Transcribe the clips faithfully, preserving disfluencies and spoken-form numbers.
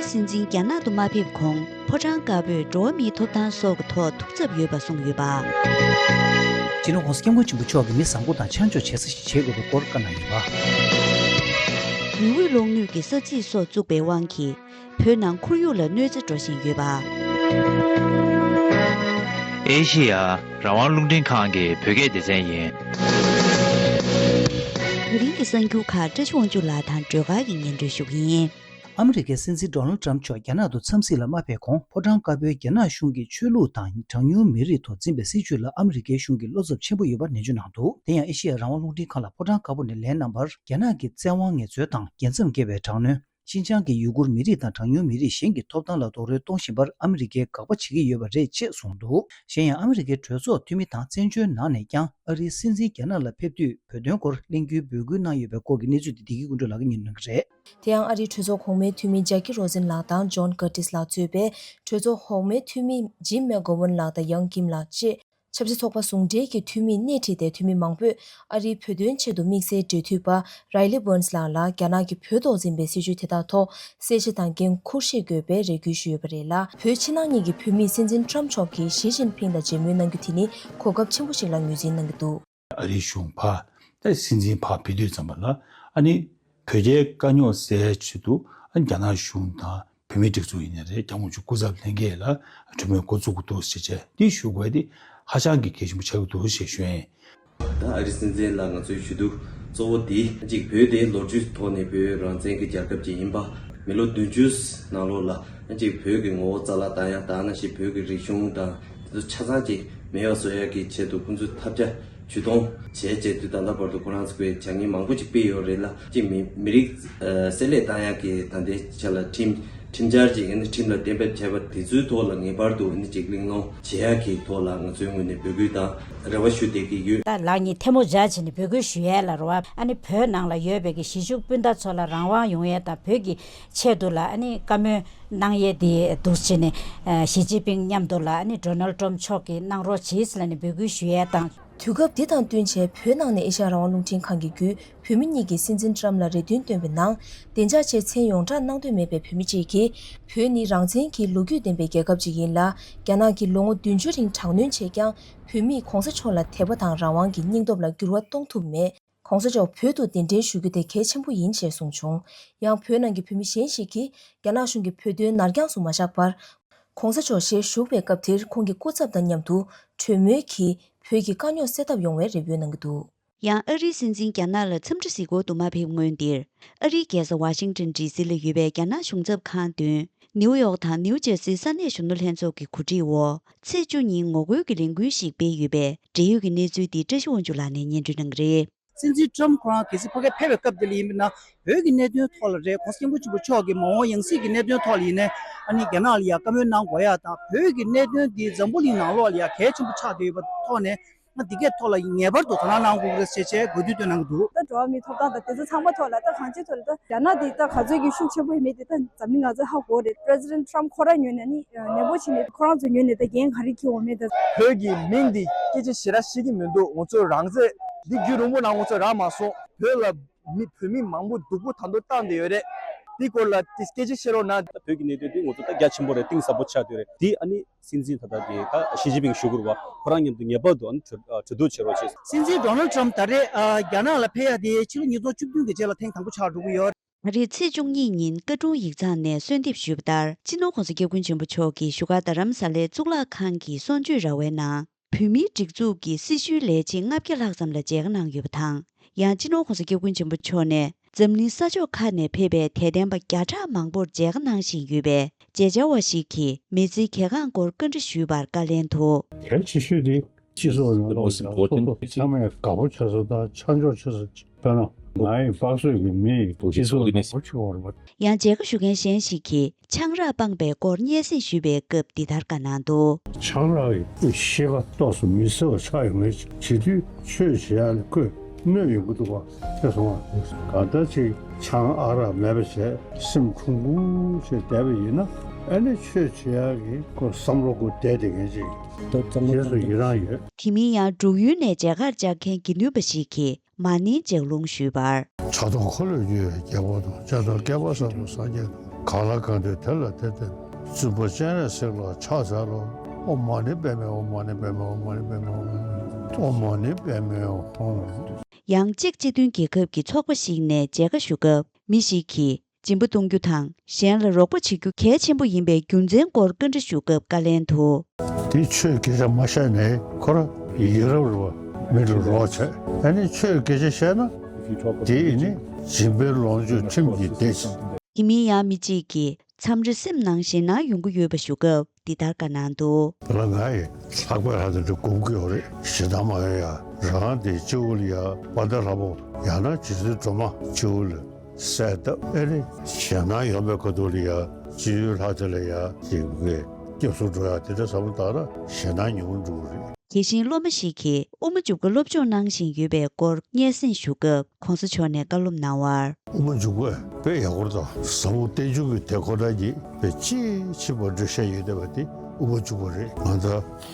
སྲིད་འཛིན་རྒྱ་ནག་ཏུ་མ་ཕེབས་གོང་ཕོ་བྲང་དཀར་པོས་འགྲོ་བ་མིའི་ཐོབ་ཐང་སོགས་ཀྱི་ཐོག་ཐུགས་འཚབ་ཡོད་པ་གསུངས་ཡོད་པ། སྤྱི་ནོར་༸གོང་ས་༸སྐྱབས་མགོན་ཆེན་པོ་མཆོག་གིས་མི་བཟང་པོ་དང་ཆ་འཇོག་བྱེད་ས་ཞིག་བྱེད་དགོས་པའི་སྐོར་བཀའ་གནང་ཡོད་པ། མེ་འོད་གློག་ནུས་ཀྱི་ས་ཚིགས་སོགས་བཙུགས་པའི་དབང་གིས། བོད་ནང་ཁོར་ཡུག་ལ་གནོད་འཚེ་འགྲོ་བཞིན་ཡོད་པ། ཨེ་ཤེ་ཡ་རང་དབང་རླུང་འཕྲིན་ཁང་གི་བོད་སྐད་སྡེ་ཚན་ཡིན། ད་རིང་གི་གསར་འགྱུར་ཁག་བཀྲ་ཤིས་དབང་ཕྱུག་ལགས་དང་སྒྲོལ་དཀར་གྱིས་སྙན་སྒྲོན་ཞུ་གི་ཡིན། ཨ་མི་རི་ཀའི་སྲིད་འཛིན་ཌོ་ནལ་ཊམ་མཆོག་རྒྱ་ནག་ཏུ་འཚམས་གཟིགས་ལ་མ་ཕེབས་གོང་ཕོ་བྲང་དཀར་པོའི་རྒྱ་ནག་གཞུང་གིས་ཆོས་ལུགས་དང་གྲངས་ཉུང་མི་རིགས་ཐོག་འཛིན་པའི་སྲིད་བྱུས་ལ་ཨ་མི་རི་ཀའི་གཞུང་གིས་བློ་འཚབ་ཆེན་པོ་ཡོད་པར་ནན་བརྗོད་གནང་འདུག་དེ་ཡང་ཨེ་ཤེ་ཡ་རང་དབང་རླུང་འཕྲིན་ཁང་ལ་ཕོ་བྲང་དཀར་པོ་ནས་ལན་གནང་བར། རྒྱ་ནག་གིས་བཙན་དབང་ངལ་རྩོལ་དང་རྒྱལ་མཚམས་བརྒལ་བའི་དྲག་གནོན། ཤིན་ཅང་གི་ཡུ་གུར་མི་རིགས་དང་གྲངས་ཉུང་མི་རིགས་གཞན་གྱི་ཐོབ་ཐང་ལ་རྡོག་རོལ་གཏོང་བཞིན་པར་ཨ་མི་རི་ཀས་དགག་པ་བྱེད་ཀྱི་ཡོད་པ་རེད་ཅེས་གསུངས་འདུག་གཞན་ཡང་ཨ་མི་རི་ཀའི་གྲོས་ཚོགས་འཐུས་མི་དང་བཙན་བྱོལ་ནང་ནས་ཀྱང་ཨ་རིའི་སྲིད་འཛིན་རྒྱ་ནག་ལ་ཕེབས་དུས་བོད་དོན་སྐོར་གླེང་རྒྱུའི་འབོད་སྐུལ་གནང་ཡོད་པའི་སྐོར་གྱི་གནས་ཚུལ་དེ་བདེ་སྐྱིད་ཀུན་གྲོལ་ལགས་ཀྱིས་སྙན་སྒྲོན་གནང་གི་རེད། དེ་ཡང་ཨ་རིའི་གྲོས་ཚོགས་གོང་མའི་འཐུས་མི་ཇཱ་ཀི་རོ་ཟིན་ལགས་དང་ཇོན་ཀར་ཏིས་ལགས་གཙོས་པའི་གྲོས་ཚོགས་འོག་མའི་འཐུས་མི་ཇིམ་མེག་གོ་ཝན་ལགས་དང་ཡང་ཀིམ་ལགས་བཅས། ཆབ་སྲིད་ཚོགས་པ་ཟུང་འབྲེལ་གྱི་འཐུས་མིས་སྣེ་ཁྲིད་དེ་འཐུས་མི་མང་པོས་ཨ་རིའི་བོད་དོན་ཆེད་དུ་དམིགས་བསལ་འབྲེལ་མཐུད་པ་རའི་ལི་བྷོན་སི་ལགས་ལ་རྒྱ་ནག་གིས་བོད་ཐོག་འཛིན་པའི་སྲིད་བྱུས་དེ་དག་ཐོག་གསལ་བཤད་དང་འགན་འཁུར་བཞེས་དགོས་པའི་རེ་སྐུལ་ཞུས་ཡོད་པ་རེད་ལ། བོད་ཕྱི་ནང་གཉིས་ཀྱི་བོད་མིས་སྲིད་འཛིན་ཊམ་མཆོག་གིས་ཞི་ཅིན་ཕིང་དང་མཇལ་མོལ་གནང་རྒྱུ་དེ་ནི་གོ་སྐབས་ཆེན་པོ་ཞིག་ལ་ངོས་འཛིན་གནང་གི་འདུག་ཨ་རིའི་གཞུང་ཕར་ད་སྲིད་འཛིན་ཕར་ཕེབས་དུས་ཙམ་པ་ལ་ཨ་ནི་བོད་རྒྱའི་དཀའ་རྙོག་སེལ་ཆེད་དུ་ཨ་རྒྱ་ནག་གཞུང་དང་བོད་མིའི་སྒྲིག་འཛུགས་ཡིན་ནའི་རེད། རྒྱ་དམར་གཞུང་སྐུ་ཚབ་ལྷན་རྒྱས་ལ་གྲོས་མོལ་འགོ་བཙུགས་ཀྱི་འདུག་ཟེར་བྱས་འདི་ཞུ་དགོས་དེ་ཧ་ཅང་གི་གལ་ཆེན་པོ་ཆགས་ཀྱི་འདུག་ཞེས་ཞུ་ཡིན། ད་ཨ་རི་སྲིད་འཛིན་ལ་ང་ཚོའི་ཞུ་གཏུག་གཙོ་བོ་འདི་གཅིག་བོད་དེ་ལོ་རྒྱུས་ཐོག་ནས་བོད་རང་བཙན་གྱི་རྒྱལ་ཁབ་ཅིག་ཡིན་པ། མི་ལོ་བདུན་ཅུ་ནང་ལོགས་ལ་གཅིག་བོད་ཀྱི་ངོ་བོ་རྩ་བརླག་བཏང་ཡ་དང་ནང་བཞིན་བོད་ཀྱི་རིག་གཞུང་དང་དེ་ཚོ་ཆ་ཚང་ཅིག་མེད་པ་བཟོ་ཡ་གི་ཆེད་དུ་ཁོང་ཚོས་ཐབས་བརྒྱ་ཇུས་གཏོང་བྱས་བྱས་དུས་ད་ལྟ་བར་དུ་ཁོ་རང་ཚོ་གིས་བྱ་ངན་མང་པོ་ཅིག་སྤེལ་ཡོད་རེད་ལ། གཅིག་མི་མི་རིགས་ཨ་བསྲེ་ལྷད་བཏང་ཡ་གི་ད་ལྟའི་ཆ་ལ་ཁྲིམས་ཁྲིམས་འཆར་ཅིག་ཨ་ནི་ཁྲིམས་ལ་གཏན་འབེབས་བྱས་པ་དེ་ཚོའི་ཐོག་ལ་ངེས་པར་དུ་ཨ་ནི་ཅིག་གླེང་སློང་བྱེད་ཡ་གི་ཐོག་ལ་ང་ཚོའི་ངོས་ནས་འབོད་སྐུལ་དང་རེ་བ་ཞུ་བསྡད་ཀྱི་ཡོད། ད་ལག་གཉིས་ཐལ་མོ་སྦྱར་བྱས་ནས་འབོད་སྐུལ་ཞུ་ཡ་ལ་རེད་བ། ཨ་ནི་བོད་ནང་ལ་ཡོད་པའི་གི་གཞིས་བཞུགས་སྤུན་ཟླ་ཚོ་ལ་རང་དབང་ཡོང་ཡས་དང་བོད་ཀྱི་ཆེད་དུ་ལ་ཨ་ནི་བཀའ་མོལ་གནང་ཡས་དེ་འདུག་བྱས་ནས་ཨ་ཞི་ཅིན་ཕིང་མཉམ་དུ་ལ་ཨ་ནི་ཌོ་ནལ་ཊམ་མཆོག་གིས་གནང་རོགས་གྱིས་ལ་ནི་འབོད་སྐུལ་ཞུ་ཡས་དང་། དུས་སྐབས་འདི་དང་བསྟུན་བྱས་བོད་ནང་ནས་ཨེ་ཤ་ཡ་རང་དབང་རླུང་འཕྲིན་ཁང་གི་བརྒྱུད་བོད་མི་གཉིས་ཀྱིས་སྲིད་འཛིན་ཊམ་ལ་རེ་འདུན་བཏོན་པའི་ནང་བདེ་འཇགས་ཆེད་མཚན་ཡོངས་གྲགས་གནང་འདོད་མེད་པའི་བོད་མི་གཅིག་གིས་བོད་ནི་རང་བཙན་གྱི་ལོ་རྒྱུས་ལྡན་པའི་རྒྱལ་ཁབ་ཅིག་ཡིན་ལ། རྒྱ་ནག་གིས་ལོ་ངོ་བདུན་ཅུ་རིང་དྲག་གནོན་བྱས་ཀྱང་བོད་མིས་གོང་ས་མཆོག་ལ་དད་པ་དང་རང་དབང་གི་སྙིང་སྟོབས་ལ་འགྱུར་བ་གཏོང་ཐུབ་མེད། གོང་ས་མཆོག་བོད་དུ་གདན་འདྲེན་ཞུ་རྒྱུ་དེ་གལ་ཆེན་པོ་ཡིན་ཞེས་གསུངས་བྱུང་། ཡང་བོད་ནང་གི་བོད་མི་གཞན་ཞིག་གིས་རྒྱ་ནག་གཞུང་གིས་བོད་དོན་ནར་འགྱངས་སུ་མ་བཞག་པར། གོང་ས་མཆོག་ཞལ་བཞུགས་པའི་སྐབས་དེར་ཁོང་གི་སྐུ་ཚབ་དང་མཉམ་དུ་གྲོས་མོལ་གྱིས་བོད་ཀྱི་དཀའ་རྙོག་སེལ་ཐབས་ཡོང་བའི་རེ་འབོད་གནང་གི་འདུག། ཡང་ཨ་རིའི་སྲིད་འཛིན་རྒྱ་ནག་ལ་འཚམས་འདྲི་གཟིགས་སྐོར་དུ་མ་ཕེབས་སྔོན་འདིར། ཨ་རིའི་རྒྱལ་ས་ཝ་ཤིང་ཊོན་ཌི་སི་ལ་ཡོད་པའི་རྒྱ་ནག་གཞུང་ཚབ་ཁང་མདུན། ནིའུ་ཡོག་དང་ནིའུ་ཇར་སིའི་ས་གནས་གཞོན་ནུ་ལྷན་ཚོགས་ཀྱི་གོ་སྒྲིག་འོག་ཚེས་བཅུ་ཉིན་ངོ་རྒོལ་གྱི་ལས་འགུལ་ཞིག་སྤེལ་ཡོད་པའི་འབྲེལ་ཡོད་ཀྱི་གནས་ཚུལ་འདི་བཀྲ་ཤིས་དབང་ཕྱུག་ལགས་ནས་སྙན་སྒྲོན་གནང་གི་རེད། སྲིད་འཛིན་ཊམ་ཁོ་རང་གལ་སྲིད་ཕ་གིར་ཕེབས་པའི་སྐབས་དེ་ལ་ཡིན་པ་ན་བོད་ཀྱི་གནད་དོན་ཐོག་ལ་རེད། ༸གོང་ས་༸སྐྱབས་མགོན་ཆེན་པོ་མཆོག་གིས་མ་འོངས་ཡང་སྲིད་ཀྱི་གནད་དོན་ཐོག་ལ་ཡིན་ནའི་ཨ་ནི་རྒྱ་ནག་ལ་ཡ་བཀའ་མོལ་གནང་དགོས་ཡ་དང་བོད་ཀྱི་གནད་དོན་འདི་འཛམ་བུ་གླིང་ནང་ལོགས་ལ་ཡ་གལ་ཆེན་པོ་ཆགས་བསྡད་ཡོད་པ་ཐོག་ནས། ང་འདི་གའི་ཐོག་ལ་ངེས་པར་དུ་དོ་སྣང་གནང་དགོས་ཀྱི་རེད་ཟེར་བྱས་དགོས་འདུན་བཏོན་གནང་གི་འདུག། ད་འགྲོ་བ་མིའི་ཐོབ་ཐང་དང་དེ་ཚོ་ཚང་མ་ཐོག་ལ་ད་གང་ཅིའི་ཐོག་ལ་ད་རྒྱ་ནག་འདི་ད་ག་ཚོད་ཀྱི་ཤུགས་ཆེན་པོ་ཡོད་མེད་དེ་ད་འཛམ་གླིང་ང་ཚོས་ཧ་གོ་རེད། President Trump ཁོ་རང་ངོས་ནས་ནི་ནན་པོ་བྱས་ནས་ཁོ་རང་ཚོའི་ངོས་ནས་ད་འགན་ག་རེ་འཁྱེར་འོང་མེད་ད། བོད་ཀྱི་མིང་འདི་སྐད་ཆ་ཞེ་དྲག་བཤད་ཀྱི་མི་འདུག། ང་ཚོ་རང་བཙན་འདི་རྒྱུན་རིང་པོ་ནང་ང་ཚོ་རག་མ་སོང་། བོད་ལ་མི་བོད་མི་མང་པོ་སྡུག་པོ་ད་དུང་བཏང་བསྡད་ཡོད་རེད། འདི་སྐོར་ལ་ཏི་སྐད་ཆ་བཤད་རོགས་གནང་། ད་བོད་ཀྱི་གནད་དོན་འདི་ང་ཚོ་ད་རྒྱ་ཆེན་པོ་རེད། གཏིང་ཟབ་པོ་ཆགས་བསྡད་རེད། འདི་ཨ་ནི་སྲིད་འཛིན་ད་ལྟ་གི་ད་ཞི་ཅིན་ཕིང་བཞུགས་ཡོད་རེད་བ། ཁོ་རང་མཉམ་དུ་ངེས་པར་དུ་ཨ་ནི་གྲོས་ཨ་གྲོས་བསྡུར་བྱེད་རོགས་བྱེད། སྲིད་འཛིན་ཌོ་ནལ་ཊམ་ད་རེས་ཨ་རྒྱ་ནག་ལ་ཕེབས་ཡ་དེ་ཕྱི་ལོ་ཉིས་སྟོང་བཅུ་བདུན་གྱི་རྗེས་ལ་ཐེངས་དང་པོ་ཆགས་འགྲོ་གི་ཡོད། ད་རེས་ཚེས་བཅུ་གཉིས་ཉིན་ཀ་ཀྲུང་ཡིག་ཚང་ནས་གསོལ་འདེབས་ཞུས་པ་ལྟར། སྤྱི་ནོར་༸གོང་ས་༸སྐྱབས་མགོན་ཆེན་པོ་མཆོག་གིས་བཞུགས་སྒར་རྡ་རམ་ས་ལའི་གཙུག་ལག་ཁང་གི་གསུང་ཆོས་ར་བའི་ནང་། བོད་མིའི་སྒྲིག་འཛུགས་ཀྱི་སྲི་ཞུའི་ལས་བྱེད་ལྔ་བརྒྱ་ལྷག་ཙམ་ལ་མཇལ་ཁ་གནང་ཡོད་པ་དང་། ཡང་སྤྱི་ནོར་༸གོང་ས་༸སྐྱབས་མགོན་ཆེན་པོ་མཆོག་ནས་འཛམ་གླིང་ས་ཕྱོགས་ཁག་ནས་ཕེབས་པའི་དད་ལྡན་པ་བརྒྱ་ཕྲག་མང་པོར་མཇལ་ཁ་གནང་བཞིན་ཡོད་པས། མཇལ་བཅར་བ་ཞིག་གིས་མི་ཚེའི་གལ་འགངས་སྐོར་བཀའ་འདྲི་ཞུས་པར་བཀའ་ལན་དུ། གལ་ཆེ་ཤོས་དེ་སྤྱི་ཚོགས་ནང་ལ་སོ་སོ་ཚང་མས་དགའ་པོ་བྱེད་ས་དང་ཆ་འཇོག་བྱེད་ས། དཔེར་ན་ང་ཡི་སྤགས་བཟོས་ཀྱི་མི་ཡི་སྤྱི་ཚོགས་ནང་ལོགས་ཆུང་བར་བ། ཡང་མཇལ་ཁ་ཞུ་མཁན་གཞན་ཞིག་གིས་ཆང་རག་སྤངས་པའི་སྐོར་སྙན་སེང་ཞུས་པའི་སྐབས་འདི་ལྟར་བཀའ་གནང་འདུག། ཆང་རག་གིས་ཤེས་པ་ཏོག་ཙམ་མི་གསལ་བ་ཆགས་ཡོང་གི་བྱེད་དུས་ཆོས་བྱེད་ཡག་ལ་ཁོས་གནོད་ཡོང་གི་འདུག་པ་དེ་སོང་བ། གང་ལྟར་ཅིག་ཆང་ཨ་རག་མེད་པ་བྱས་སེམས་ཁྲོ་ཁུར་བྱས་བསྡད་པ་ཡིན་ན་ཨ་ནི་ཆོས་བྱེད་ཡག་གི་ཁོ་བསམ་བློ་ཁོ་བསྡད་བསྡད་མཁན་ཅིག་རྗེས་སུ་ཡི་རང་ཡོད། དེ་མིན་ཡང་འབྲུག་ཡུལ་ནས་མཇལ་ཁར་བཅར་མཁན་དགེ་འདུན་པ་ཞིག་གིས། མ་ཎིའི་ལྗགས་ལུང་ཞུས་པར། ཕྲག་དོག་འཁོར་ལོས་སྒྱུར་བའི་རྒྱལ་པོ་དང་། ལྕགས་ཐོག་བསྐལ་པ་གསར་བུ་སངས་རྒྱས་དང་ གང་ལ་གང་འདུལ་དེ་ལ་དེ་བསྟན། བཙུན་པ་སྤྱན་རས་གཟིགས་ལ་ཕྱག་འཚལ་ལོ། ཨོཾ་མ་ཎི་པདྨེ་ཧཱུྃ། མ་ཎི་པདྨེ་ཧཱུྃ། མ་ཎི་པདྨེ་ཧཱུྃ། ཨོཾ་མ་ཎི་པདྨེ་ཧཱུྃ། ཡང་ཅེཀ་སྤྱི་མཐུན་རྒྱལ་ཁབ་ཀྱི་ཚོགས་པ་ཞིག་ནས་མཇལ་ཁ་ཞུ་སྐབས། མི་ཞིག་གིས་སྦྱིན་པ་གཏོང་རྒྱུ་དང་གཞན་ལ་རོགས་པ་བྱེད་རྒྱུ་གལ་ཆེན་པོ་ཡིན་པའི་རྒྱུ་མཚན་སྐོར་བཀའ་འདྲི་ཞུ་སྐབས་བཀའ་ལན་དུ། དེ་ཆོས་སྐད་ཆ་མ་བཤད་ནས་ཁོ་ར་ཡིད་རབ་རུ་བ་མི་ལ་རོགས་བྱས། ཨ་ནི་ཆོས་སྐད་ཆ་བཤད་ན་དེ་ཡིན་ནི་སྦྱིན་པའི་ལོངས་སྤྱོད་ཁྲིམས་ཀྱིས་བདེ། དེ་མིན་ཡང་མི་གཅིག་གིས་མཚམས་རེ་སེམས་ནང་ཞེད་སྣང་ཡོང་གི་ཡོད་པ་ཞུ་སྐབས་འདི་ལྟར་བཀའ་གནང་འདུག། བ་ལ་ང་ཡི་ལྷག་པའི་ལྷ་དེ་འདྲ་སྒོམ་གྱི་ཡོད་རེད། ཞེ་སྡང་མ་ཡོང་ཡ། རང་དེ་སྤྱི་བོ་ལ་ཡ་པ་ཏ་ལྷ་མོ། ཡང་ན་རྗེ་བཙུན་སྒྲོལ་མ་སྤྱི་བོ་ལ་གསལ་བཏབ། ཨེ་རེད། ཞེད་སྣང་ཡོང་པའི་ཁ་ཐུག་ལ་ཡ་སྤྱི་བོའི་ལྷ་དེ་ལ་ཡ་ཅིག་གི་སྐྱབས་སུ་འགྲོ་ཡ་དེ་འདྲ་བསམ་བློ་བཏང་ན་ཞེད་སྣང་ཉུང་རུ་འགྲོ་གི་རེད། དེ་བཞིན་སློབ་མ་ཞིག་གིས་དབུ་མ་འཇུག་པ་སློབ་སྦྱོང་གནང་བཞིན་ཡོད་པའི་སྐོར་སྙན་སེང་ཞུ་སྐབས་གོང་ས་མཆོག་ནས་བཀའ་སློབ་གནང་བར། དབུ་མ་འཇུག་པ་དཔེ་ཡག་པོ་དང་ཟབ་མོ་བསྟན་བཅོས་ཀྱི་དེ་ཁོ་ན་གྱིས་དཔེ་ཅི་ཕྱིན་པ་འགྲེལ་བཤད་ཡོད་བསྡད་པ་དེ་དབུ་མ་འཇུག་པ་རེད། ང་ད་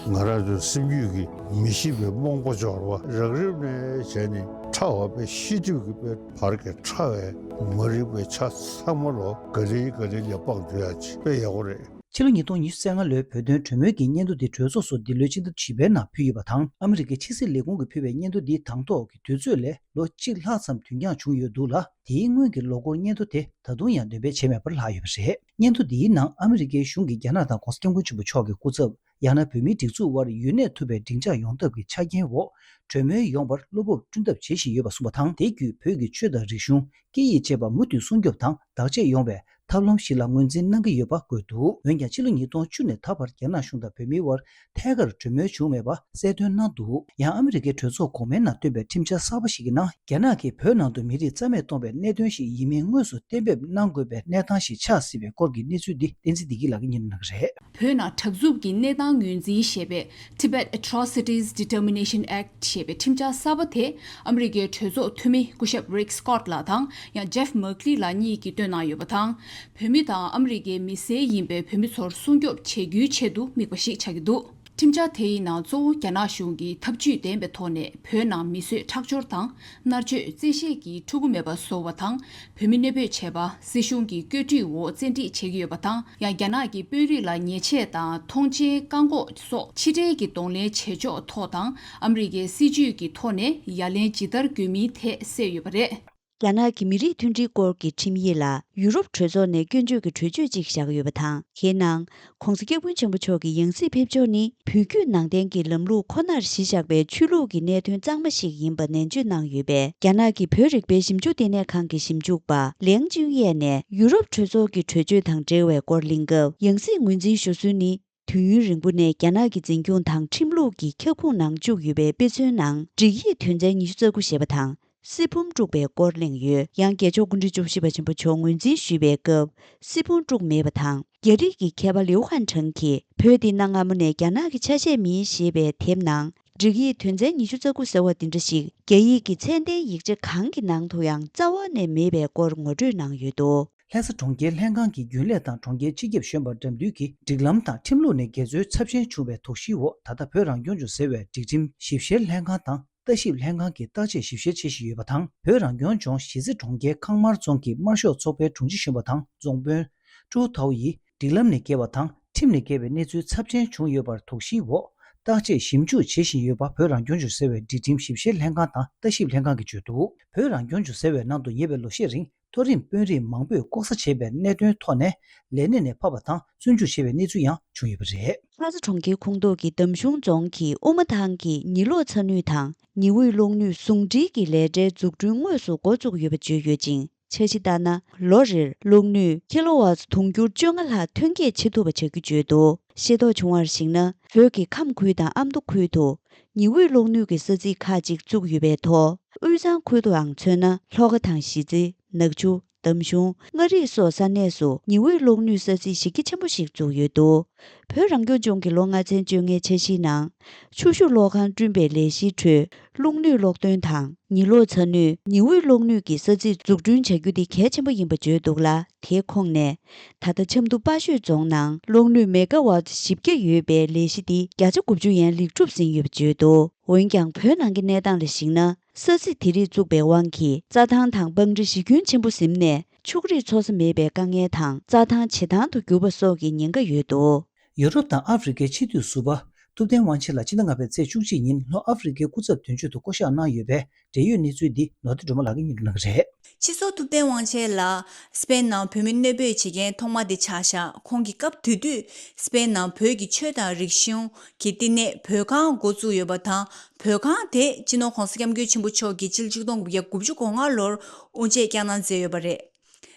ང་རང་ཚོའི་སེམས་རྒྱུད་ཀྱི་མི་ཤེས་པའི་རྨོངས་པ་སྦྱོར་བ་རགས་རིམ་ནས་བྱས་ནས་ཕྲ་བ་དཔེ་ཤེས་སྒྲིབ་ཀྱི་དཔེ་བར་གྱི་ཕྲ་བའི་མ་རིག་པའི་ཆ་ཚང་མ་ལོ་ག་ལེ་ག་ལེ་ལས་སྤངས་ཐུབ་ཡ་ཅིག་དཔེ་ཡག་པོ་རེད། ཕྱི་ལོ་ཉིས་སྟོང་ཉི་ཤུ་རྩ་ལྔ་ལོའི་བོད་དོན་གྲོས་མོལ་གྱི་སྙན་ཐོ་དེ་གྲོས་ཚོགས་སུ་འདི་ལོའི་ཕྱི་ཟླ་བཞི་པའི་ནང་ཕུལ་ཡོད་པ་དང་། ཨ་མི་རི་ཀའི་ཕྱི་སྲིད་ལས་ཁུངས་ཀྱིས་ཕུལ་བའི་སྙན་ཐོ་འདིའི་དང་ཐོག་གི་དུས་ཚོད་ལས་ལོ་གཅིག་ལྷག་ཙམ་དུས་འགྱངས་བྱུང་ཡོད་འདུག་ལ། དེའི་སྔོན་གྱི་ལོ་འཁོར་སྙན་ཐོ་དེ་ད་དུང་ཡང་འདོན་སྤེལ་བྱས་མེད་པར་ལྷག་ཡོད་པ་རེད། སྙན་ཐོ་འདིའི་ནང་ཨ་མི་རི་ཀའི་གཞུང་གིས་རྒྱ་ནག་དང་༸གོང་ས་༸སྐྱབས་མགོན་ཆེན་པོ་མཆོག་གི་སྐུ་ཚབ། ཡང་ན་བོད་མིའི་སྒྲིག་འཛུགས་དབར་ཡུན་གནས་ཐུབ་པའི་འགྲིག་འཇགས་ཡོང་ཐབས་ཀྱི་ཆ་རྐྱེན་འོག་གྲོས་མོལ་ཡོང་བར་བློ་སྤོབས་བསྐྲུན་ཐབས་བྱེད་བཞིན་ཡོད་པ་གསུངས་པ་དང་། དེ་བརྒྱུད་བོད་ཀྱི་ཆོས་དང་རིག་གཞུང་། སྐད་ཡིག་བཅས་པ་མུ་མཐུད་སྲུང་སྐྱོབ་དང་བདག་གཅེས་ཡོང་བའི་ཐབས་ལམ་ཞིག་ལ་ངོས་འཛིན་གནང་གི་ཡོད་པ་འགོད་འདུག། འོན་ཀྱང་ཕྱི་ལོ་ཉིས་སྟོང་བཅུ་ནས་ད་བར་རྒྱ་ནག་གཞུང་དང་བོད་མིའི་དབར་ཐད་ཀར་གྲོས་མོལ་བྱུང་མེད་པ་གསལ་སྟོན་གནང་འདུག། ཡང་ཨ་མི་རི་ཀའི་གྲོས་ཚོགས་གོང་མའི་ནང་བཏོན་པའི་ཁྲིམས་འཆར་གསར་པ་ཞིག་གི་ནང་། རྒྱ་ནག་གིས་བོད་ནང་དུ་མི་རིགས་རྩ་མེད་གཏོང་བའི་གནད་དོན་ཞིག་ཡིན་མིན་དངོས་སུ་གཏན་འབེབས་གནང་དགོས་པའི་གནས་སྟངས་ཤིག་ཆགས་སྲིད་པའི་སྐོར་གྱི་གནས་ཚུལ་འདི་བསྟན་འཛིན་བདེ་སྐྱིད་ལགས་ཀྱིས་སྙན་སྒྲོན་གནང་གི་རེད། བོད་ནང་དྲག་རྩུབ་ཀྱི་གནས་སྟངས་ངོས་འཛིན་ཞེས་པའི་Tibet Atrocities Determination Act ཞེས་པའི་ཁྲིམས་འཆར་གསར་པ་དེ་ཨ་མི་རི་ཀའི་གྲོས་ཚོགས་འཐུས་མི་སྐུ་ཞབས་Rick Scott ལགས་དང་ཡང་Jeff Merkley ལགས་གཉིས་ཀྱིས་བཏོན་གནང་ཡོད་པ་དང་། བོད་མི་དང་ཨ་མི་རི་ཀའི་མི་སེར་ཡིན་པའི་བོད་མི་ཚོར་སྲུང་སྐྱོབ་བྱེད་རྒྱུའི་ཆེད་དུ་དམིགས་པ་ཞིག་ཆགས་ཀྱི་འདུག། ཁྲིམས་འཆར་དེའི་ནང་གཙོ་བོ་རྒྱ་ནག་གཞུང་གིས་ཐབས་ཇུས་ལྡན་པའི་ཐོག་ནས་བོད་ནང་མི་གསོད་ཁྲག་སྦྱོར་དང་མནར་གཅོད་བཙན་ཤེད་ཀྱིས་ཕྲུ་གུ་མེད་པར་བཟོ་བ་དང་། བོད་མི་གནས་སྤོས་བྱས་པ། སྲིད་གཞུང་གི་བཀོད་སྒྲིག་འོག་བཙན་ཁྲིད་བྱེད་ཀྱི་ཡོད་པ་དང་། ཡང་རྒྱ་ནག་གི་དཔོན་རིགས་ལ་ཉེས་ཆད་དང་ཐོངས་མཆན་བཀག་འགོག་སོགས་ཕྱི་འབྲེལ་གྱི་གདོང་ལེན་བྱེད་ཕྱོགས་ཐོག་དང་། ཨ་མི་རི་ཀའི་སྲིད་ཇུས་ཀྱི་ཐོག་ནས་ཡ་ལན་ཇི་ལྟར་དགོས་མིན་ཐད་གསལ་ཡོད་པ་རེད། རྒྱ་ནག་གི་མི་རིགས་མཐུན་སྒྲིལ་སྐོར་གྱི་ཁྲིམས་ཡིག་ལ་ཡུ་རོབ་གྲོས་ཚོགས་ནས་སྐྱོན་བརྗོད་ཀྱི་གྲོས་ཆོད་ཅིག་བཞག་ཡོད་པ་དང་། དེའི་ནང་༸གོང་ས་༸སྐྱབས་མགོན་ཆེན་པོ་མཆོག་གི་ཡང་སྲིད་ཕེབས་ཕྱོགས་ནི་བོད་བརྒྱུད་ནང་བསྟན་གྱི་ལམ་ལུགས་ཁོ་ནར་གཞི་བཞག་པའི་ཆོས་ལུགས་ཀྱི་གནད་དོན་གཙང་མ་ཞིག་ཡིན་པ་ནན་བརྗོད་གནང་ཡོད་པས། རྒྱ་ནག་གི་བོད་རིག་པའི་ཞིབ་འཇུག་ལྟེ་གནས་ཁང་གི་ཞིབ་འཇུག་པ་ལེང་ཅུན་ཡས་ནས་ཡུ་རོབ་གྲོས་ཚོགས་ཀྱི་གྲོས་ཆོད་དང་འབྲེལ་བའི་སྐོར་གླེང་སྐབས། ཡང་སྲིད་ངོས་འཛིན་ཞུ་སྲོལ་ནི། དུས་ཡུན་རིང་པོ་ནས་རྒྱ་ནག་གི་འཛིན་སྐྱོང་དང་ཁྲིམས་ལུགས་ཀྱི་ཁྱབ་ཁོངས་ནང་བཅུག་ཡོད་པའི་དཔེ་མཚོན་ནང་། སྒྲིག་ཡིག་དོན་ཚན་ཉི་ཤུ་རྩ་དགུ་ཞེས་པ་དང་། སྲིད་ཕུང་དཀྲུགས་པའི་སྐོར་གླེང་ཡོད། ཡང་རྒྱལ་མཆོག་སྐུ་ཕྲེང་བཅུ་བཞི་པ་ཆེན་པོ་མཆོག་ངོས་འཛིན་ཞུས་པའི་སྐབས། སྲིད་ཕུང་དཀྲུགས་མེད་པ་དང་། རྒྱ་རིགས་ཀྱི་མཁས་པ་ལིའུ་ཧན་ཁྲང་གིས། བོད་འདི་གནའ་སྔ་མོ་ནས་རྒྱ་ནག་གི་ཆ་ཤས་མིན་ཞེས་པའི་དེབ་ནང་། སྒྲིག་ཡིག་དོན་ཚན་ཉི་ཤུ་རྩ་དགུ་ཟེར་བ་འདི་འདྲ་ཞིག་རྒྱ་ཡིག་གི་ཚད་ལྡན་ཡིག་ཆ་གང་གི་ནང་དུ་ཡང་རྩ་བ་ནས་མེད་པའི་སྐོར་ངོ་སྤྲོད་གནང་ཡོད་འདུག། ལྷ་ས་གྲོང་ཁྱེར་ལྷན་ཁང་གི་རྒྱུན་ལས་དང་གྲོང་ཁྱེར་སྤྱི་ཁྱབ་གཞོན་པ་འགྲན་བསྡུར་གྱི་སྒྲིག་ལམ་དང་ཁྲིམས་ལུགས་ནས་འགལ་འཛོལ་ཚབས་ཆེན་བྱུང་བའི་དོགས་གཞིའི་འོག་ད་ལྟ་བོད་རང་སྐྱོང་ལྗོངས་ཟེར་བའི་སྒྲིག་ཁྲིམས་ཞིབ་བཤེར་ལྷན་ཁང་དང་ལྟ་ཞིབ་ལྷན་ཁང་གིས་བརྟག་དཔྱད་ཞིབ་བཤེར་བྱེད་བཞིན་ཡོད་པ་དང་། བོད་རང་སྐྱོང་ལྗོངས་གཞིས་རྩེ་གྲོང་ཁྱེར་ཁང་དམར་རྫོང་གི་དམར་ཤོག་ཚོགས་པའི་དྲུང་ཆེ་གཞོན་པ་དང་རྫོང་དཔོན་ཀྲུའུ་ཐའོ་ཡིས་སྒྲིག་ལམ་ནས་འགལ་བ་དང་ཁྲིམས་ནས་འགལ་བའི་གནས་ཚུལ་ཚབས་ཆེན་བྱུང་ཡོད་པར་དོགས་གཞིའི་འོག་བརྟག་དཔྱད་ཞིབ་འཇུག་བྱེད་བཞིན་ཡོད་པ་བོད་རང་སྐྱོང་ལྗོངས་ཟེར་བའི་སྒྲིག་ཁྲིམས་ཞིབ་བཤེར་ལྷན་ཁང་དང་ལྟ་ཞིབ་ལྷན་ཁང་གིས་བརྗོད་འདུག། བོད་རང་སྐྱོང་ལྗོངས་ཟེར་བའི་ནང་དུ་ཉེ་བའི་ལོ་ཤས་རིང་མཐོ་རིམ་དཔོན་རིགས་མང་པོས་ལྐོག་ཟ་བྱས་པའི་གནད་དོན་ཐོག་ནས་ལས་གནས་ནས་ཕབ་པ་དང་བཙོན་འཇུག་བྱས་པའི་གནས་ཚུལ་ཡང་བྱུང་ཡོད་པ་རེད། ལྷ་ས་གྲོང་ཁྱེར་ཁོངས་གཏོགས་ཀྱི་འདམ་གཞུང་རྫོང་གི་དབུ་མ་ཐང་གི་ཉི་གློག་ཚ་ནུས་དང་ཉི་འོད་གློག་ནུས་ཟུང་འབྲེལ་གྱི་ལས་གྲྭའི་འཛུགས་སྐྲུན་དངོས་སུ་འགོ་བཙུགས་ཡོད་པ་བརྗོད་ཡོད་ཅིང་། འཆར་གཞི་ལྟར་ན། ལོ་རེར་གློག་ནུས་ཁི་ལོ་ཝཊ་དུང་ཕྱུར་བཅོ་ལྔ་ལྷག་ཐོན་སྐྱེད་བྱེད་ཐུབ་པ་བྱ་རྒྱུ་བརྗོད་འདུག། ཤེས་རྟོགས་བྱུང་བར་གཞིགས་ན། བོད་ཀྱི་ཁམས་ཁུལ་དང་ཨ་མདོ་ཁུལ་དུ། ཉི་འོད་གློག་ནུས་ཀྱི་ས་ཚིགས་ཁག་ཅིག་བཙུགས་ཡོད་པའི་ཐོག་དབུས་གཙང་ཁུལ་དུའང་མཚོན་ན། ལྷོ་ཁ་དང་གཞིས་རྩེ། ནག་ཆུ། འདམ་གཞུང་། མངའ་རིས་སོགས་ས་གནས་སུ་ཉི་འོད་གློག་ནུས་ས་ཚིགས་གཞི་རྒྱ་ཆེན་པོ་ཞིག་བཙུགས་ཡོད་འདུག། བོད་རང་སྐྱོང་ལྗོངས་ཀྱི་ལོ་ལྔ་ཚན་བཅོ་ལྔའི་འཆར་གཞིའི་ནང་། ཆུ་ཤུགས་གློག་ཁང་བསྐྲུན་པའི་ལས་གཞིའི་ཁྲོད། གློག་ནུས་གློག་འདོན་དང་། ཉི་གློག་ཚ་ནུས། ཉི་འོད་གློག་ནུས་ཀྱི་ས་ཚིགས་འཛུགས་སྐྲུན་བྱ་རྒྱུ་དེ་གལ་ཆེན་པོ་ཡིན་པ་བརྗོད་འདུག་ལ། དེའི་ཁོངས་ནས། ད་ལྟ་ཆབ་མདོ་དཔའ་ཤོད་རྫོང་ནང་གློག་ནུས་མེ་ག་ཝཊ་བཞི་བརྒྱ་ཡོད་པའི་ལས་གཞི་འདི་བརྒྱ་ཆ་དགུ་བཅུ་ཡན་ལེགས་གྲུབ་ཟིན་ཡོད་པ་བརྗོད་འདུག་འོན་ཀྱང་། བོད་ནང་གི་གནས་སྟངས་ལ་གཞིགས་ན། ས་ཚིགས་དེ་རིགས་བཙུགས་པའི་དབང་གིས། རྩྭ་ཐང་དང་སྤང་རི་གཞི་ཁྱོན་ཆེན་པོ་ཟིན་ནས། ཕྱུགས་རིགས་འཚོ་ས་མེད་པའི་དཀའ་ངལ་དང་། རྩྭ་ཐང་བྱེ་ཐང་དུ་གྱུར་པ་སོགས་ཀྱི་ཉེན་ཁ་ཡོད་འདུག་ཡུ་རོབ་དང་ཨ་ཧྥེ་རི་ཁའི་སྤྱི་འཐུས་ཟུར་པ་ཐུབ་བསྟན་དབང་ཆེན་ལགས་ཕྱི་ཟླ་ལྔ་པའི་ཚེས་བཅུ་གཅིག་ཉིན་ལྷོ་ཨ་ཧྥེ་རི་ཁའི་སྐུ་ཚབ་དོན་གཅོད་དུ་བསྐོ་གཞག་གནང་ཡོད་པའི་འབྲེལ་ཡོད་གནས་ཚུལ་འདི་ནོར་བདེ་སྒྲོལ་མ་ལགས་ཀྱིས་སྙན་སྒྲོན་གནང་གི་རེད། སྤྱི་ཟུར་ཐུབ་བསྟན་དབང་ཆེན་ལགས་སི་པེན་ནང་བོད་མི་གནས་སྤོས་བྱེད་མཁན་ཐོག་མ་དེ་ཆགས་ཤག་ཁོང་གིས་སྐབས་དེ་དུས་སི་པེན་ནང་བོད་ཀྱི་ཆོས་དང་རིག་གཞུང་གི་བསྟི་གནས་བོད་ཁང་འགོ་བཙུགས་ཡོད་པ་དང་། བོད་ཁང་དེ་སྤྱི་ནོར་༧གོང་ས་༧སྐྱབས་མགོན་ཆེན་པོ་མཆོག་གིས་ཕྱི་ལོ་ཆིག་སྟོང་དགུ་བརྒྱ་དགུ་བཅུ་གོ་ལྔ་ལོར་དབུ་འབྱེད་བསྐྱངས་གནང་མཛད་ཡོད་པ་རེད།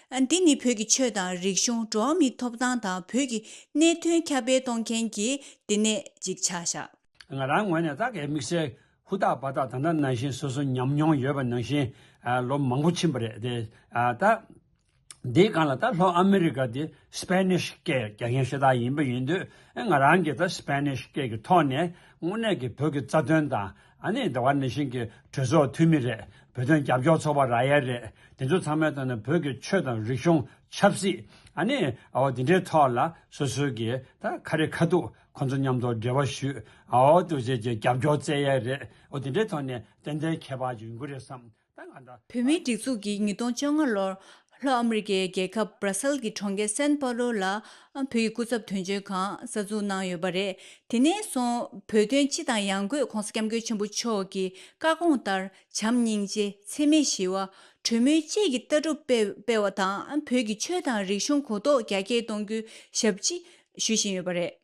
འདི་ནི་བོད་ཀྱི་ཆོས་དང་རིག་གཞུང་། འགྲོ་བ་མིའི་ཐོབ་ཐང་དང་བོད་ཀྱི་གནད་དོན་ཁྱབ་སྤེལ་གཏོང་མཁན་གྱི་བསྟི་གནས་ཅིག་ཆགས་ཤག་ང་རང་ངོས་ནས་ད་གའི་དམིགས་བསལ་ཧུར་ཐག་འབད་ཐག་ད་ལྟ་ནང་བཞིན་སོ་སོ་ཉམས་མྱོང་ཡོད་པ་ནང་བཞིན། ཨ། ལོ་མང་པོ་ཕྱིན་པ་རེད་དེ། ཨ། ད་འདིའི་སྒང་ལ་ད་ལྷོ་ཨ་མི་རི་ཀ་དེ་སི་པེ་ནིཤ་སྐད་རྒྱག་མཁན་ཤ་སྟག་ཡིན་པ་ཡིན་དུས། ཨ། ང་རང་གིས་ད་སི་པེ་ནིཤ་སྐད་ཀྱི་ཐོག་ནས་དངོས་གནས་ཀྱི་བོད་ཀྱི་རྩ་དོན་དང་། ཨ་ནི་ད་ག་ནང་བཞིན་གྱི་གྲོས་ཚོགས་འཐུས་མི་རེད། བོད་དོན་རྒྱབ་སྐྱོར་ཚོགས་པ་རག་ཡ་རེད། དེ་ཚོ་ཚང་མའི་ཐོག་ནས་བོད་ཀྱི་ཆོས་དང་རིག་གཞུང་། ཆབ་སྲིད། ཨ་ནི། ཨོ། དེ་འདྲའི་ཐོག་ལ་སོ་སོའི་གི་ད་ཁ་རི་ཁ་ཐུག་ཁོང་ཚོ་མཉམ་དུ་འབྲེལ་བ་ཞུས། ཨོ། དེ་བྱས་རྗེས་རྒྱབ་སྐྱོར་བཙལ་ཡ་རེད། ཨོ། དེ་འདྲའི་ཐོག་ནས་ཏན་ཏན་ཁྱད་པར་ཡོང་གི་རེད་བསམ། ད་ང་ད། བོད་མིའི་སྒྲིག་འཛུགས་ཀྱིས་ཉིས་སྟོང་བཅོ་ལྔ་ལོར་ལྷོ་ཨ་མི་རི་ཀའི་རྒྱལ་ཁབ་བྷ་ར་སེལ་གྱི་གྲོང་ཁྱེར་སན་པ་ལོ་ལ་བོད་ཀྱི་སྐུ་ཚབ་དོན་གཅོད་ཁང་གསར་འཛུགས་གནང་ཡོད་པ་རེད། དེ་ནས་བཟུང་བོད་དོན་སྤྱི་དང་ཡང་སྒོས་༧གོང་ས་༧སྐྱབས་མགོན་ཆེན་པོ་མཆོག་གི་བཀའ་དགོངས་ལྟར་བྱམས་སྙིང་རྗེ། འཚེ་མེད་ཞི་བ། གྲོས་མོལ་བཅས་ཀྱི་ལྟ་གྲུབ་སྤེལ་སྤེལ་བ་དང་། བོད་ཀྱི་ཆོས་དང་རིག་གཞུང་གོ་རྟོགས་རྒྱ་སྐྱེད་གཏོང་རྒྱུའི་ཞབས་ཕྱི་ཞུ་བཞིན་ཡོད་པ་རེད།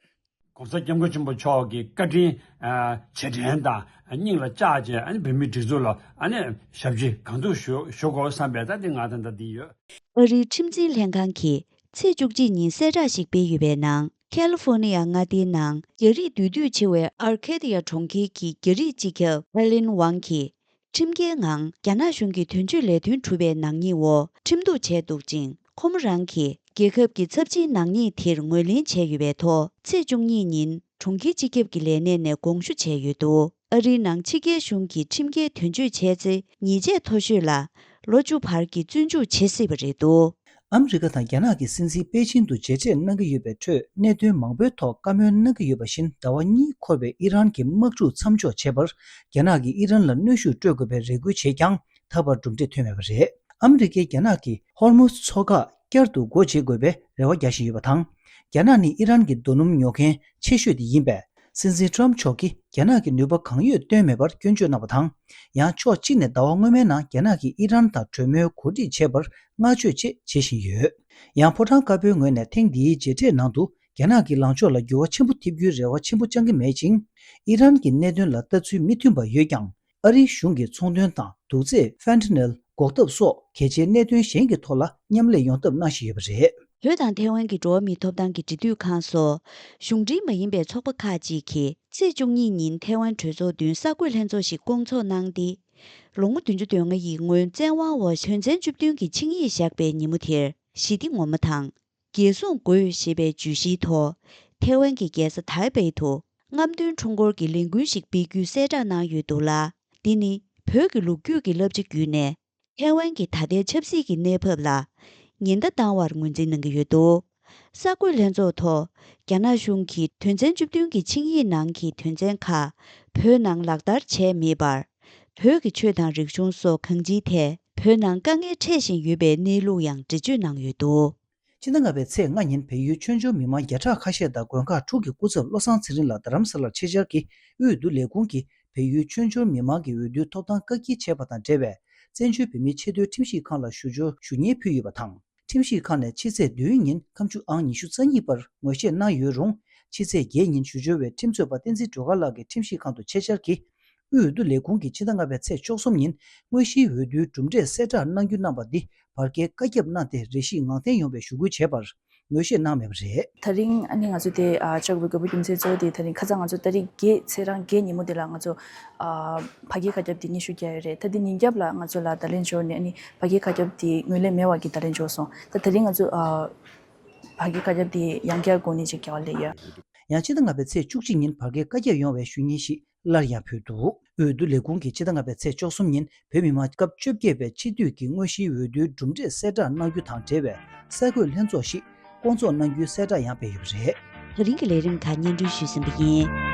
༸གོང་ས་༸སྐྱབས་མགོན་ཆེན་པོ་མཆོག་གི་བཀའ་དྲིན། ཨ། རྗེས་དྲན་དང་སྙིང་ལ་བཅངས་བྱས། ཨ་ནི་བོད་མིའི་སྒྲིག་འཛུགས་ལ་ཨ་ནི་ཞབས་ཕྱི་གང་ཐུབ་ཞུ་ཞུ་དགོས་བསམ་པའི་ད་འདི་ང་ད་ལྟ་འདི་ཡོད། ཨ་རིའི་ཁྲིམས་འཛིན་ལྷན་ཁང་གིས་ཚེས་བཅུ་གཅིག་ཉིན་གསལ་བསྒྲགས་ཤིག་སྤེལ་ཡོད་པའི་ནང་། ཁ་ལི་ཧྥོ་ནི་ཡ་མངའ་སྡེའི་ནང་རྒྱ་རིགས་འདུས་སྡོད་ཆེ་བའི་ཨར་ཁེ་ཏི་ཡ་གྲོང་ཁྱེར་གྱི་རྒྱ་རིགས་སྤྱི་ཁྱབ་ཨེ་ལིན་ཝང་གིས། ཁྲིམས་འགལ་ངང་རྒྱ་ནག་གཞུང་གི་དོན་གཅོད་ལས་དོན་གྲུབ་པའི་ནག་ཉེས་འོག་ཁྲིམས་གཏུག་བྱས་འདུག་ཅིང་། ཁོ་མོ་རང་གིས་རྒྱལ་ཁབ་ཀྱི་ཚབས་ཆེའི་ནག་ཉེས་དེར་ངོས་ལེན་བྱས་ཡོད་པའི་ཐོག་ཚེས་བཅུ་གཉིས་ཉིན་གྲོང་ཁྱེར་སྤྱི་ཁྱབ་ཀྱི་ལས་གནས་ནས་དགོངས་ཞུ་བྱས་ཡོད་འདུག་ཨ་རིའི་ནང་ཕྱི་རྒྱལ་གཞུང་གི་ཁྲིམས་འགལ་དོན་གཅོད་བྱས་ཚེ། ཉེས་ཆད་མཐོ་ཤོས་ལ་ལོ་བཅུ་བར་གྱི་བཙོན་འཇུག་བྱེད་སྲིད་པ་རེད་འདུག་ཨ་མི་རི་ཀ་དང་རྒྱ་ནག་གི་སྲིད་འཛིན་པེ་ཅིན་དུ་མཇལ་འཕྲད་གནང་གི་ཡོད་པའི་ཁྲོད། གནད་དོན་མང་པོའི་ཐོག་བཀའ་མོལ་གནང་གི་ཡོད་པ་བཞིན། ཟླ་བ་གཉིས་འཁོར་བའི་ཨི་རན་གྱི་དམག་འཁྲུག་མཚམས་འཇོག་བྱེད་པར་རྒྱ་ནག་གིས་ཨི་རན་ལ་གནོན་ཤུགས་སྤྲོད་དགོས་པའི་རེ་སྐུལ་བྱས་ཀྱང་། ད་བར་གྲུབ་འབྲས་ཐོན་མེད་པ་རེད། ཨ་མི་རི་ཀས་རྒྱ་ནག་གིས་ཧོར་མུ་མཚོ་འགག་བསྐྱར་དུ་སྒོ་འབྱེད་དགོས་པའི་རེ་བ་རྒྱག་བཞིན་ཡོད་པ་དང་། རྒྱ་ནག་ནི་ཨི་རན་གྱི་རྡོ་སྣུམ་ཉོ་མཁན་ཆེ་ཤོས་དེ་ཡིན་པས། སྲིད་འཛིན་ཊམ་མཆོག་གིས་རྒྱ་ནག་གིས་ནུས་པ་གང་ཡོད་བཏོན་མེད་པར་སྐྱོན་བརྗོད་གནང་བ་དང་། ཡང་ཕྱོགས་གཅིག་ནས་ཟླ་བ་སྔོན་མའི་ནང་རྒྱ་ནག་གིས་ཨི་རན་དང་གྲོས་མོལ་གོ་སྒྲིག་བྱས་པར་བསྔགས་བརྗོད་བཅས་བྱེད་བཞིན་ཡོད། ཡང་ཕོ་བྲང་དཀར་པོའི་ངོས་ནས་ཐེངས་འདིའི་མཇལ་འཕྲད་ནང་དུ། རྒྱ་ནག་གི་ལངས་ཕྱོགས་ལ་འགྱུར་བ་ཆེན་པོ་ཐེབས་རྒྱུའི་རེ་བ་ཆེན་པོ་བཅང་གི་མེད་ཅིང་། ཨི་རན་གྱི་གནད་དོན་ལ་ལྟ་ཚུལ་མི་མཐུན་པ་ཡོད་ཀྱང་། ཨ་རིའི་གཞུང་གིས་ཚོང་དོན་དང་དུག་རྫས་ཕེན་ཐ་ནེལ་འགོག་ཐབས་སོགས་གལ་ཆེའི་གནད་དོན་གཞན་གྱི་ཐོག་ལ་མཉམ་ལས་ཡོང་ཐབས་གནང་བཞིན་ཡོད་པ་རེད། བོད་དང་ཐའེ་ཝན་གྱི་འགྲོ་བ་མིའི་ཐོབ་ཐང་གི་འབྲེལ་མཐུད་ཁང་སོགས་གཞུང་འབྲེལ་མ་ཡིན་པའི་ཚོགས་པ་ཁག་ཅིག་གིས་ཚེས་བཅུ་གཉིས་ཉིན་ཐའེ་ཝན་གྲོས་ཚོགས་མདུན་གསར་འགོད་ལྷན་ཚོགས་ཤིག་བསྐོང་ཚོགས་གནང་སྟེ། ལོ་ངོ་བདུན་ཅུ་དོན་ལྔ་ཡི་སྔོན་བཙན་དབང་འོག་དོན་ཚན་བཅུ་བདུན་གྱི་ཆིངས་ཡིག་བཞག་པའི་ཉིན་མོ་དེར་ཞི་བདེ་ངོ་མ་དང་། རྒྱལ་སྲུང་དགོས་ཞེས་པའི་བརྗོད་གཞིའི་ཐོག་ཐའེ་ཝན་གྱི་རྒྱལ་ས་ཐའེ་པེ་དུ་རྔམ་སྟོན་འཁྲུངས་སྐོར་གྱི་ལས་འགུལ་ཞིག་སྤེལ་རྒྱུའི་གསལ་བསྒྲགས་གནང་ཡོད་འདུག་ལ། འདི་ནི་བོད་ཀྱི་ལོ་རྒྱུས་ཀྱི་བསླབ་བྱ་བརྒྱུད་ནས། ཐའེ་ཝན་གྱི་ད་ལྟའི་ཆབ་སྲིད་ཀྱི་གནས་བབ་ལ་ཉེན་བརྡ་བཏང་བར་ངོས་འཛིན་གནང་གི་ཡོད་འདུག་གསར་འགོད་ལྷན་ཚོགས་ཐོག་རྒྱ་ནག་གཞུང་གིས་དོན་ཚན་བཅུ་བདུན་གྱི་ཆིངས་ཡིག་ནང་གི་དོན་ཚན་ཁག་བོད་ནང་ལག་བསྟར་བྱས་མེད་པར། བོད་ཀྱི་ཆོས་དང་རིག་གཞུང་སོགས་གང་ཅིའི་ཐད་བོད་ནང་དཀའ་ངལ་འཕྲད་བཞིན་ཡོད་པའི་གནས་ལུགས་ཡང་འགྲེལ་བརྗོད་གནང་ཡོད་འདུག་ཕྱི་ཟླ་ལྔ་པའི་ཚེས་ལྔ་ཉིན་བལ་ཡུལ་ཆོས་འབྱོར་མི་མང་བརྒྱ་ཕྲག་ཁ་ཤས་དང་དགོན་ཁག་དྲུག་གི་སྐུ་ཚབ་བློ་བཟང་ཚེ་རིང་ལགས་རྡ་རམ་ས་ལར་ཆེད་བཅར་གྱིས་དབུས་འོས་བསྡུ་ལས་ཁུངས་ཀྱིས་བལ་ཡུལ་ཆོས་འབྱོར་མི་མང་གི་འོས་བསྡུའི་ཐོབ་ཐང་བཀག་སྐྱིལ་བྱས་པ་དང་འབྲེལ་བའི་བཙན་བྱོལ་བོད་མིའི་ཆེས་མཐོའི་ཁྲིམས་ཞིབ་ཁང་ལ་ཞུ་སྦྱོར་ཞུ་སྙན་ཕུལ་ཡོད་པ་དང་། ཁྲིམས་ཞིབ་ཁང་ནས་ཕྱི་ཚེས་བདུན་ཉིན་ཁ་མཆུ་ཨང་ཉི་ཤུ་རྩ་གཉིས་པར་ངོས་བཞེས་གནང་ཡོད་རུང་། ཕྱི་ཚེས་བརྒྱད་ཉིན་ཞུ་སྦྱོར་བས་ཁྲིམས་རྩོད་པ་བསྟན་འཛིན་སྒྲོལ་དཀར་ལགས་ཀྱི་ཁྲིམས་ཞིབ་ཁང་དུ་ཆེད་བཅར་གྱིས། དབུས་འོས་བསྡུ་ལས་ཁུངས་ཀྱིས་ཕྱི་ཟླ་ལྔ་པའི་ཚེས་བཅུ་གསུམ་ཉིན་དངོས་གཞིའི་འོས་བསྡུའི་གྲུབ་འབྲས་གསལ་བསྒྲགས་གནང་རྒྱུ་གནང་པ་འདི་བར་བརྒལ་བཀའ་ཁྱབ་གནང་སྟེ་རེ་ཞིག་ངང་བརྟན་ཡོང་བའི་ཞུ་སྐུལ་བྱས་པར་ངོས་བཞེས་གནང་མེད་པ་རེད། ད་རིང་ཨ་ནི་ང་ཚོ་དེ་ཨ་ལྕགས་པོ་རྒྱལ་པོ་རྒྱུ་མཚན་གཙོ་བོ་དེ་ད་རིང་ཁ་སང་ང་ཚོ་ཏ་རིག་བརྒྱད་ཚེས་གྲངས་བརྒྱད་ཉིན་མོ་དེ་ལ་ང་ཚོ་ཨ་ཕ་གིའི་བཀའ་ཁྱབ་དེ་སྙན་ཞུ་བརྒྱབ་ཡོད་རེད། ད་དེ་ཉིན་རྒྱབ་ལ་ང་ཚོ་ལ་བརྡ་ལན་འབྱོར་ནས་ཨ་ནི་ཕ་གིའི་བཀའ་ཁྱབ་དེ་ངོས་ལེན་མེད་པ་གི་བརྡ་ལན་འབྱོར་སོང་། ད་ད་རིང་ང་ཚོ་ཨ་ཕ་གིའི་བཀའ་ཁྱབ་དེ་ཡང་བསྐྱར་དགོངས་གནད་ཅིག་རྒྱག་པ་ལས་ཡོད། ཡང་ཕྱི་ཟླ་ལྔ་པའི་ཚེས་བཅུ་གཅིག་ཉིན་བར་བརྒལ་བཀའ་ཁྱབ་ཡོང་བའི་ཞུ་སྙན་ཞིག་སླར་ཡང་ཕུལ་འདུག་འོས་བསྡུ་ལས་ཁུངས་ཀྱིས་ཕྱི་ཟླ་ལྔ་པའི་ཚེས་བཅུ་གསུམ་ཉིན་བོད་མི་མང་སྐབས་བཅོ་བརྒྱད་པའི་ཆེས་མཐོའི་གི་དངོས་གཞིའི་འོས་བསྡུའི་གྲུབ་འབྲས་གསལ་བསྒྲགས་གནང་རྒྱུ་དང་འབྲེལ་བའི་གསར་འགོད་ལྷན་ཚོགས་ཤིག་བསྐོང་ཚོགས་གནང་རྒྱུའི་གསལ་བསྒྲགས་ཡང་སྤེལ་ཡོད་པ་རེད། ད་རིང་གི་ལས་རིམ་ཁག་སྙན་སྒྲོན་ཞུས་ཟིན་པ་ཡིན།